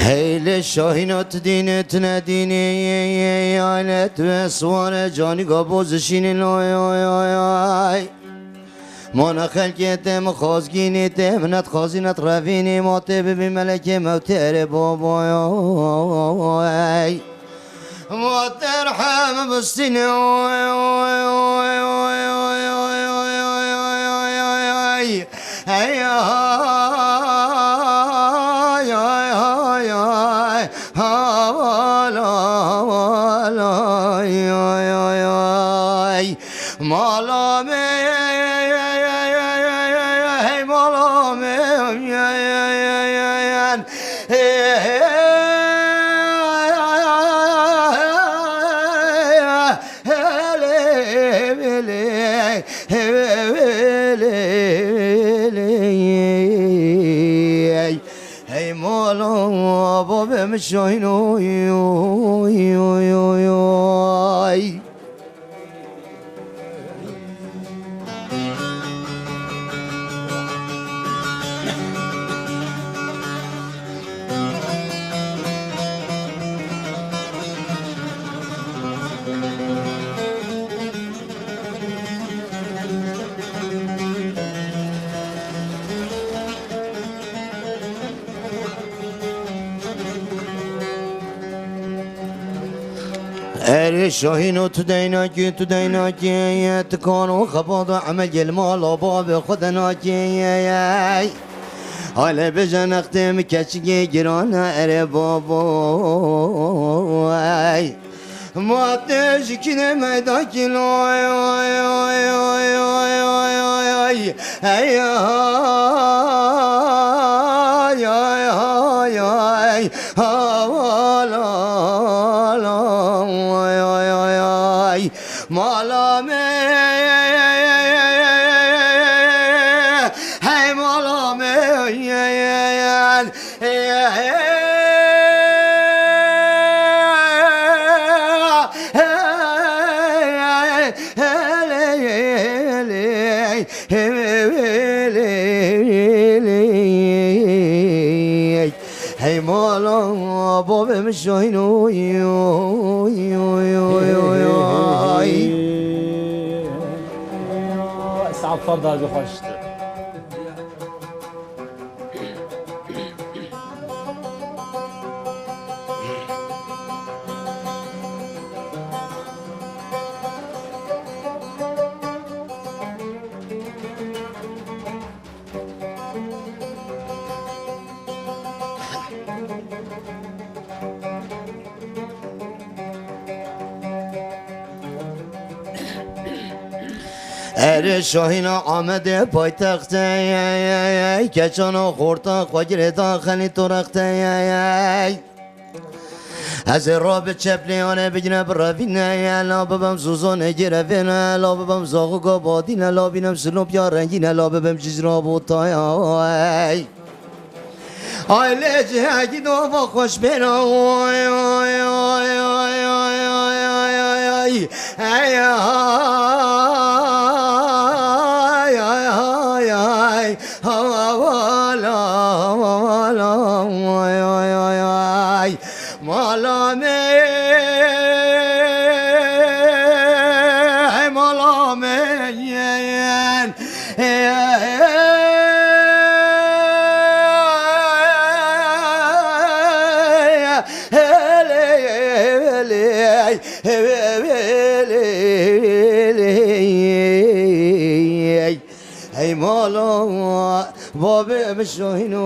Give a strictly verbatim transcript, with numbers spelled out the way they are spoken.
Hey lê şahîna tu dînî, tu nedînî, alet ve sware canî gabo zişînin, oy, oy, oy, oy. Mana xelkê te min xazgînî, te min net xazî net revînî, ma tê bibî melekê mewtê erê babo, oy. Ma te rehme bistîne, oy, oy, oy. Hey, ay, ay, ay, ay, ha, wala, wala, ay, ay, ay, ay. Mala me, hey, mala me, hey, hey, hey, hey, hey. Hele, hele, hele, hele. Hey, mala babem şahin, oy, oy, oy, oy, oy. Erê şahîno tu deynakî, tu deynakî, tu kan û xebata emel gel mala babê xwe de nakî. Hale bêje nextê min keçikê giran e, erê babo, ey. Ma te ji kî ne meydakî, oy, oy, oy. Ey, ay, ay, ay, ay, ha, la, la, ay, ay, ay, ay. Mala me, hey, mala me, hey, mala babê min şahin, oy, oy, oy, oy, oy, oy. Saet far darbe xweştir. Erê şahîna Amedê paytextê, keçana xorta xwe girê da xelî torextê. Ez ê rabe çeplê anê bigire birevîne, la bibim zozanê girevêne, la bibim zaxoka badîne, la bînim silopya rengîne, la bibim cicra botaya. Ay lê cihekî dova xweş bêra, oy, oy, oy. Ay, ay, ay, ay, ay, ay, ay, ay, ay, ay, ha, wala, wala, ay, ay, ay, ay. Mala me, mala me, Hey mala babê min şahîno.